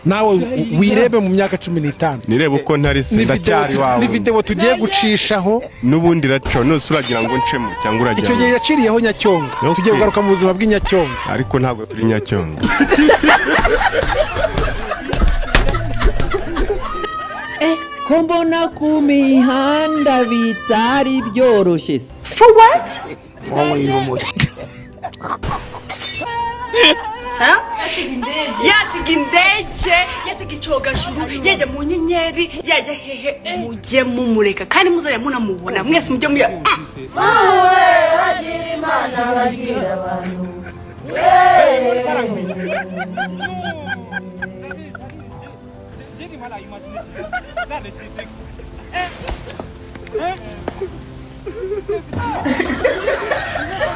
Nawe wirebe mu myaka 15. Nireba uko ntari se? Ni video Ndacyari wawe. Ni video tugiye gucishaho. N'ubundi iraco nose uragira ngo ncemo cyangwa uragira Icyo gihe ngo yaciriyeho Nyacyonga. Okay. Tugiye kugaruka mu buzima bw'Inyacyonga. Ariko ntabwo turi Nyacyonga. Ko mbona ku mihanda bitari byoroshye se? For what? Yatega indege, yatega icogajuru, yajya mu nyenyeri, yajya hehe, mujye mumureka kandi muzajya munamubona mwese mujye muya.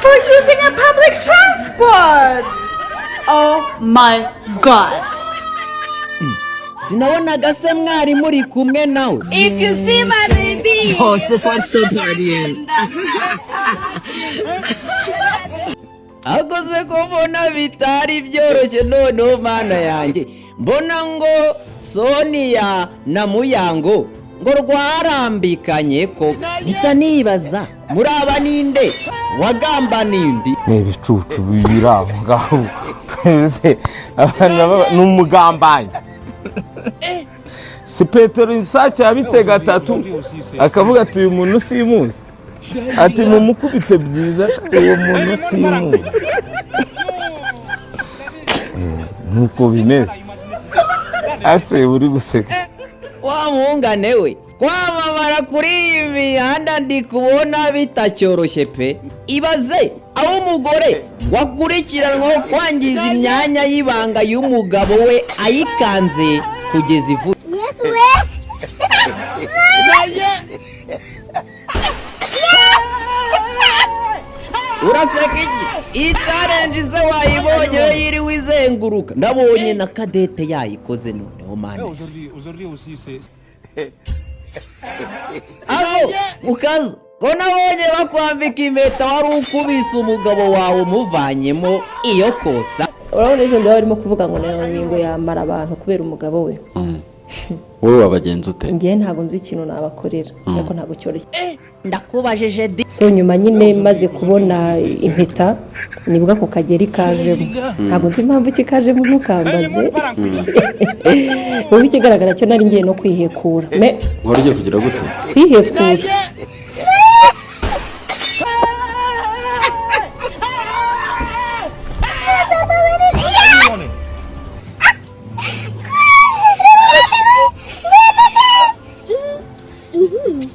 For using a public transport. Oh my God. Sinabonaga se mwari muri kumwe nawe? If you see my baby. Oh, this one's still partying. Akoze ko mbona bitari byoroshye noneho, Mana yanjye, mbona ngo Sonia na Muyango ngo rwarambikanye ko mpita nibaza muri aba ninde wagambaniye undi? Ni ibicucu biri aho ngaho. Mbese abantu ni umugambanyi. Si Petero isake yabitse gatatu akavuga ati: "Uyu muntu simuzi," ati: "Mumukubite byiza, uwo muntu simuzi." Nuko bimeze ase uri guseka. Wa muhungane we, kwamamara kuri iyi mihanda ndi kubona bitacyoroshye pe. Ibaze aho umugore wakurikiranwaho kwangiza imyanya y'ibanga y'umugabo we ayikanze kugeza ivu. Uraseka iki? Iyi challenge se wayibonye yo yiriwe izenguruka? Ndabonye na Kadete yayikoze noneho, Mana. Aho ukaza ko nabonye bakwambika impeta, wari ukubise umugabo wawe umuvanyemo iyo kotsa. Urabona ejo ndaba barimo kuvuga ngo nawe ngo yamara abantu kubera umugabo we. Wowe wabagenza ute? Njyewe ntabwo nzi ikintu nabakorera, ariko ntabwo cyoroshye. Ndakubajije di. So nyuma nyine maze kubona impeta nibwo ako kageri kajemo. Ntabwo nzi impamvu kikajemo, ntukambaze, kuko ikigaragara cyo nari ngiye no kwihekura me. Wari ugiye kugira gute? Kwihekura.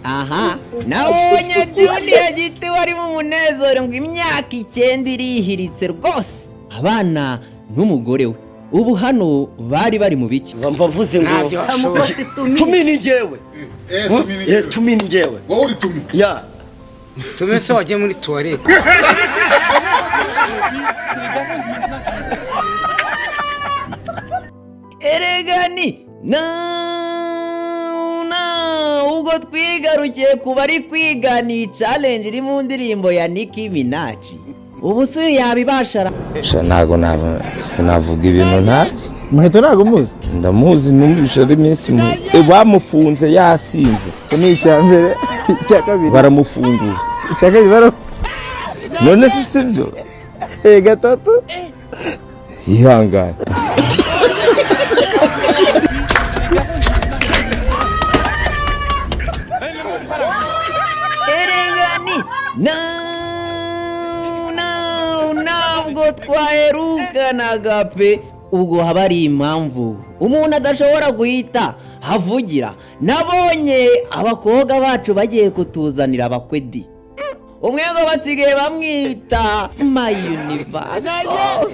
Aha nabonye Junior Giti wari mu munezero ngo imyaka 9 irihiritse rwose, abana n'umugore we. Ubu hano bari bari mu biki? Mva mvuze ngo tumi ni njyewe. Tumi ni njyewe. Wowe uri tumi? Ya. Tume se wagiye muri toilette. Erega ni na na ubwo twigarukiye ku bari kwigana iyi challenge iri mu ndirimbo ya Nicki Minaj. Ubu se uyu yabibasha? Sha, ntabwo naba sinavuga ibintu ntazi. Muheto ntabwo muzi? Ndamuzi, numvise ari iminsi bamufunze yasinze. Icyo ni icya mbere. Icya kabiri? Baramufungura. Icya kabiri bara None se sibyo? Gatatu? Yihangane. Erega ni na na ntabwo twaherukanaga pe. Ubwo haba hari impamvu umuntu adashobora guhita havugira. Nabonye abakobwa bacu bagiye kutuzanira abakwedi, umwe ngo basigaye bamwita my universal.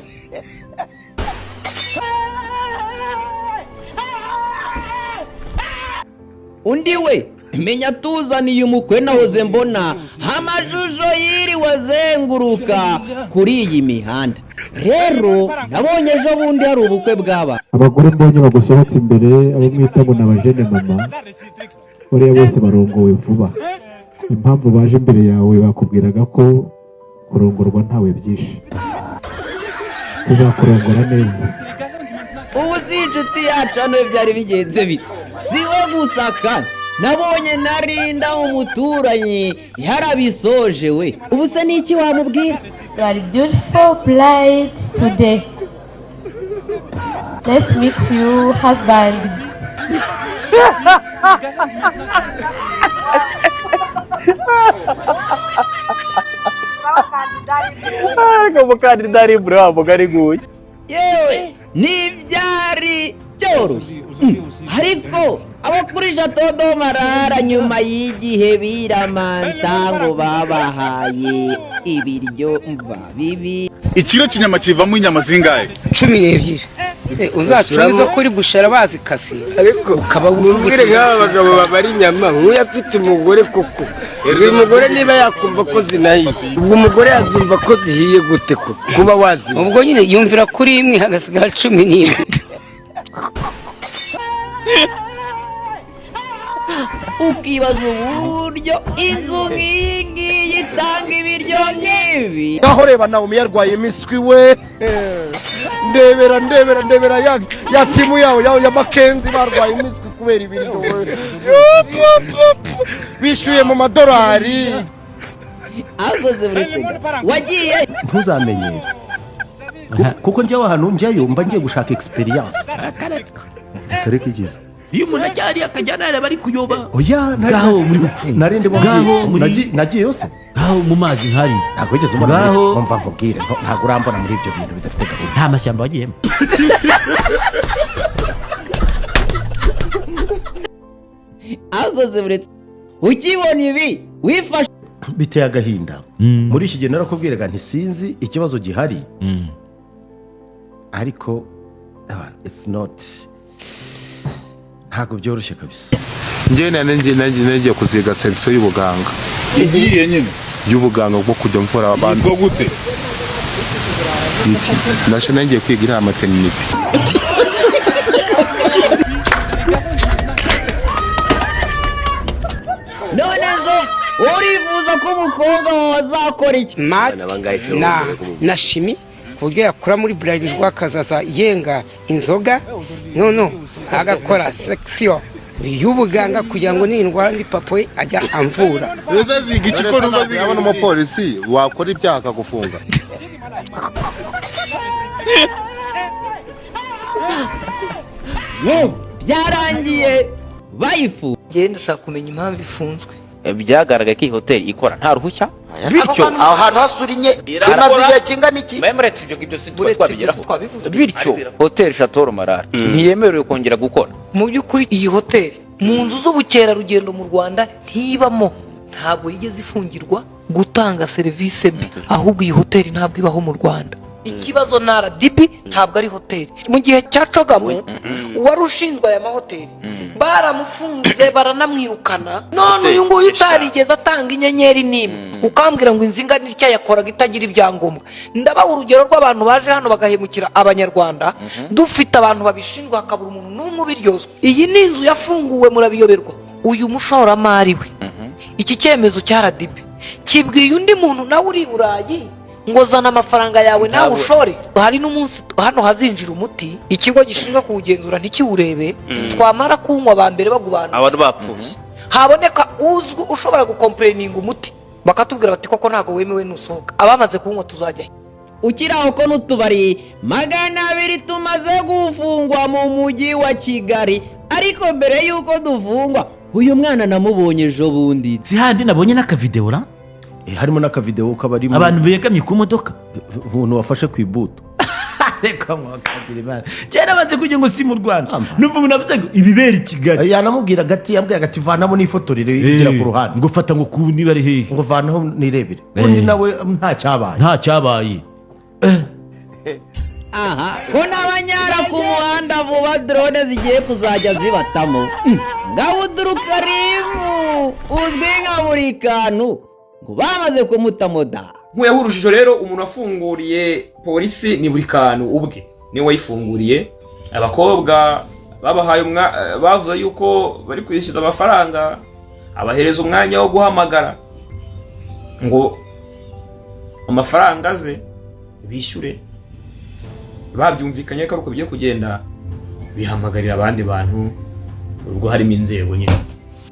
Undi we menya tuzaniye umukwe, nahoze mbona amashusho yiriwe azenguruka kuri iyi mihanda. Rero nabonye ejo bundi hari ubukwe bwaba. Abagore mbonye bagusohotse imbere, abo mwita ngo ni abajene mama, bariya bose barongowe vuba. Impamvu baje imbere yawe, bakubwiraga ko kurongorwa ntawe byinshi, tuzakurongora neza. Ubu si Inshuti yacu hano byari bigenze bite? Si we gusa kandi nabonye narinda umuturanyi yarabisoje we. Ubu se ni iki wamubwira? You are beautiful bride today. Nice to meet you, husband. Ariko umukandida ari bure wa mugari nguyu. Yewe, ntibyari byoroshye, ariko abo kuri Château de Marara nyuma y'igihe biramanta ngo babahaye ibiryo mva bibi. Ikiro cy'inyama kivamo inyama zingahe? 12. Uzacunge izo kuri bushera bazikase. Ariko ukaba mubwire nk'aba bagabo babara inyama, nk'uyu afite umugore koko, uyu mugore niba yakumva ko zinahiye, ubwo umugore yazumva ko zihiye gute ko kuba waziba? Ubwo nyine yumvira kuri imwe hagasigara 11. Ukibaza uburyo inzu nk'iyi ngiyi itanga ibiryo nk'ibi. Aho reba Naomi yarwaye imiswi we. Ndebera, ndebera, ndebera ya timu yawe ya Makenzi barwaye imiswi kubera ibiryo we. Yup, yup, yup. Bishyuye mu madolari. Akoze buretse wagiye. Ntuzamenyere, kuko njyewe ahantu njyayo mba ngiye gushaka experience, reka igize. Iyo umuntu ajya hariya akajya areba ari kuyoba. Oya. Ngaho muri nari ndimo. Ngaho muri Nagiyeyo se? Ngaho mu mazi nkari. Ntabwo wigeze umbona Ngaho mva nkubwire, ntabwo urambona muri ibyo bintu bidafite gahunda. Nta mashyamba wagiyemo. Akoze buretse ukibona ibi wifashe. Biteye agahinda. Muri iki gihe narakubwiraga nti sinzi ikibazo gihari, ariko it's not, ntabwo byoroshye kabisa. Njye nagiye kuziga section y'ubuganga. Igiye nyine y'ubuganga bwo kujya mvura abantu. Yitwa gute? Nashe nagiye kwiga iriya maternité. None nzo urifuza ko umukobwa wawe azakora iki? Na chimie, ku buryo yakora muri Bralirwa akazaza yenga inzoga, noneho agakora section y'ubuganga kugira ngo nindwara ndi papa we ajya amvura. Uzaziga iki ko numva ziga n'umupolisi wakora ibyaha akagufunga? Yewe, byarangiye bayifu. Ngenda ndashaka kumenya impamvu ifunzwe. Byagaragaye ko iyi hoteli ikora nta ruhushya, bityo aho hantu hasurinye imaze igihe kingana iki? Muretse ibyo ngibyo si tuba Uretse ibyo twabigeraho. twabivuze. Bityo hoteli Chateau Marara ntiyemerewe kongera gukora. Mu by'ukuri iyi hoteli mu nzu z'ubukerarugendo mu Rwanda ntibamo, ntabwo yigeze ifungirwa gutanga serivisi mbi, ahubwo iyi hoteli ntabwo ibaho mu Rwanda. Ikibazo na RDB ntabwo ari hoteli. Mu gihe cya Cogamo uwari ushinzwe aya mahoteli baramufunze baranamwirukana. None uyu nguyu utarigeze atanga inyenyeri n'imwe, ukambwira ngo inzu ingana itya yakoraga itagira ibyangombwa? Ndabaha urugero rw'abantu baje hano bagahemukira Abanyarwanda. Dufite abantu babishinzwe, hakabura umuntu n'umwe ubiryozwa. Iyi ni inzu yafunguwe murabiyoberwa. Uyu mushoramari we, iki cyemezo cya RDB kibwiye undi muntu nawe uri i Burayi ngo zana amafaranga yawe nawe ushore. Hari n'umunsi hano hazinjira umuti, ikigo gishinzwe kuwugenzura ntikiwurebe. Twamara kuwunywa aba mbere bagubanutse, abantu bapfuye, haboneka uzwi ushobora gukompureninga umuti, bakatubwira bati koko ntabwo wemewe, nusohoka. Abamaze kuwunywa tuzajya he? Ukiri aho ko n'utubari 200 tumaze gufungwa mu mujyi wa Kigali, ariko mbere y'uko dufungwa uyu mwana namubonye ejo bundi. Si handi nabonye n'akavidewo ra? Harimo n'akavidewo kaba arimo abantu begamye ku modoka. Umuntu wafashe ku ibuto. Reka mwakagira Imana, kera banze kugira ngo si mu Rwanda, numva umuntu avuze ngo ibibera i Kigali. Yanamubwiraga ati, yambwiraga ati vanamo n'ifotorere igira ku ruhande. Ngo fata, ngo ku niba ari hehe. Ngo vanaho nirebere. Undi nawe nta cyabaye. Nta cyabaye. Aha ko n'abanyara ku muhanda vuba drone zigiye kuzajya zibatamo. Ngabudurukarimu uzwi nka buri kantu ngo bamaze kumutamoda. Nkuyeho urujijo rero, umuntu wafunguriye polisi ni buri kantu ubwe niwe wayifunguriye. Abakobwa babahaye bavuze yuko bari kwishyuza amafaranga, abahereza umwanya wo guhamagara ngo amafaranga aze bishyure, babyumvikanye ko ari uko bigiye kugenda. Bihamagarira abandi bantu, ubwo harimo inzego nyine.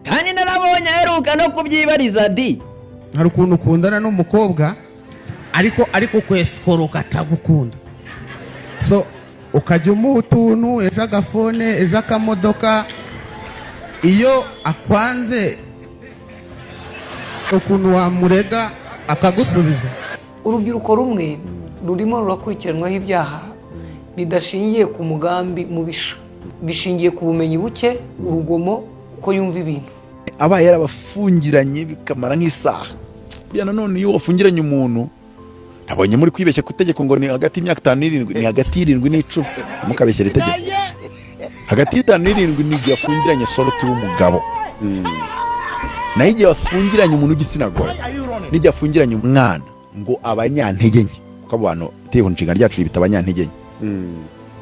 Kandi narabonye aheruka no kubyibariza di. Hari ukuntu ukundana n'umukobwa ariko kwesikoroka atagukunda, so ukajya umuha utuntu, ejo agafone, ejo akamodoka. Iyo akwanze, ukuntu wamurega akagusubiza? Urubyiruko rumwe rurimo rurakurikiranwaho ibyaha bidashingiye ku mugambi mubisha, bishingiye ku bumenyi buke, urugomo, uko yumva ibintu. Abaye yarabafungiranye bikamara nk'isaha. Buriya nanone iyo wafungiranye umuntu, nabonye muri kwibeshya ku itegeko ngo ni hagati y'imyaka 5 na 7, ni hagati y'7 na 10. Ntimukabeshyere itegeko. Hagati y'5 na 7 ni igihe wafungiranye soroti w'umugabo, naho igihe wafungiranye umuntu w'igitsina gore n'igihe afungiranye umwana ngo abanyantege nke, kuko abo bantu itegeko nshinga ryacu ribita abanyantege nke,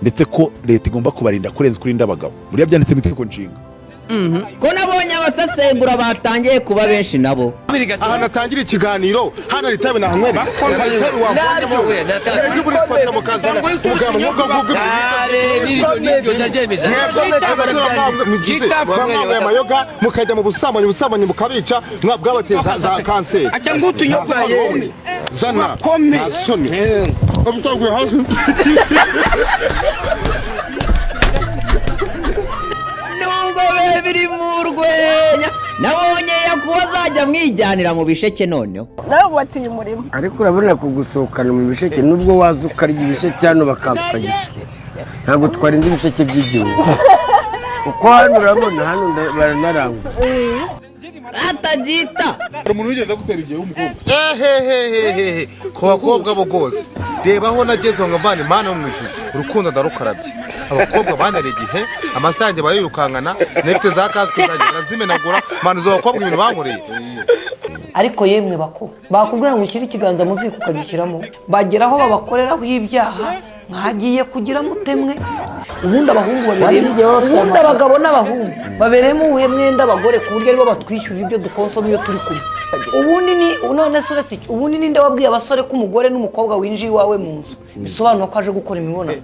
ndetse ko leta igomba kubarinda kurenza uko irinda abagabo. Buriya byanditse mu itegeko nshinga. Ko nabonye abasesengura batangiye kuba benshi nabo. Ahantu atangira ikiganiro hano hari itabi nahanywere. Mwebwe muri gufata mukazana ubugabo nk'ubwo ngubwo, mwebwe amayoga mukajya mu busambanyi, ubusambanyi bukabica, bwabateza za kanseri. Zana nta soni. Nubwo biba biri mu rwenya, nabonye yakuba azajya amwijyanira mu bisheke noneho. Nawe watuye umurima. Ariko urabona kugusohokana mu bisheke, nubwo waza ukarya ibisheke hano bakampfagitira, ntabwo twarinda ibisheke by'igihugu, kuko hano urabona hano baranarangura. Atagita. Hari umuntu wigeze agutera igihe w'umukobwa? Ehehehehe, ku bakobwa bo rwose, reba aho nageze ngo mvane Imana yo mu ijuru, urukundo ndarukarabye. Abakobwa bantera igihe, amasaha yanjye barirukankana, nefite za kasike zanjye barazimenagura. Manu, izo bakobwa ibintu bankoreye. Ariko yemwe bako bakubwira ngo ushyire ikiganza mu ziko ukagishyiramo, bagera aho babakoreraho ibyaha mwagiye kugira mutemwe. Ubundi abahungu Wari babereyemo n'igihe baba bafite ubundi amafaranga. Abagabo n'abahungu babereyemo uwuhe mwenda abagore, ku buryo aribo batwishyurira ibyo dukonsoma iyo turi kumwe? Ubundi ni none se uretse icyo, ubundi ninde wabwiye abasore ko umugore n'umukobwa winjiye iwawe mu nzu bisobanura ko aje gukora imibonano?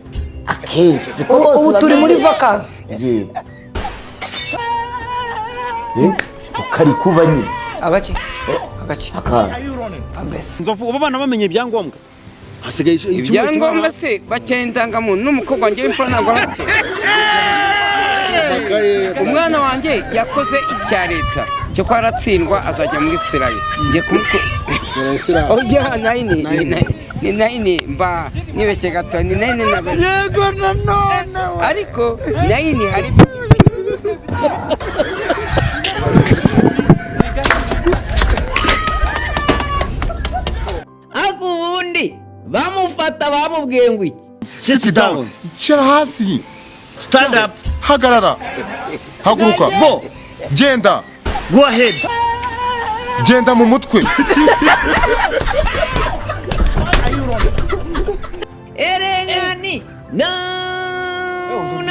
Akenshi siko Ubu bose ubu turi muri bameze. vakansi. Yego. Ukari kuba nyine. Agaki agaki? Akantu. Nzovu, ubu abana bamenye ibyangombwa hasigaye Ibyangombwa se? Bakeneye indangamuntu n'umukobwa wanjye w'imfura ntabwo arakeye. Umwana wanjye yakoze icya leta cyo ko aratsindwa, azajya muri sirayi, ngiye kumuko oya nine ni nine, mba nibeshye gato, ni nine na base. Yego nanone. Ariko nine hari. Ariko ubundi bamufata bamubwiye ngo iki? Sit down, shyira hasi. Stand up. Hagarara, haguruka. Go. Genda. Go ahead. Genda mu mutwe. Erengani nawu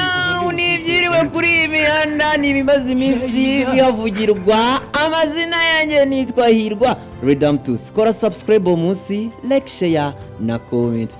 nibyiriwe kuri iyi mihanda n'ibimaze iminsi bihavugirwa. Amazina yanjye nitwa Hirwa Redamtus. Kora subscribe munsi, like, share na comment.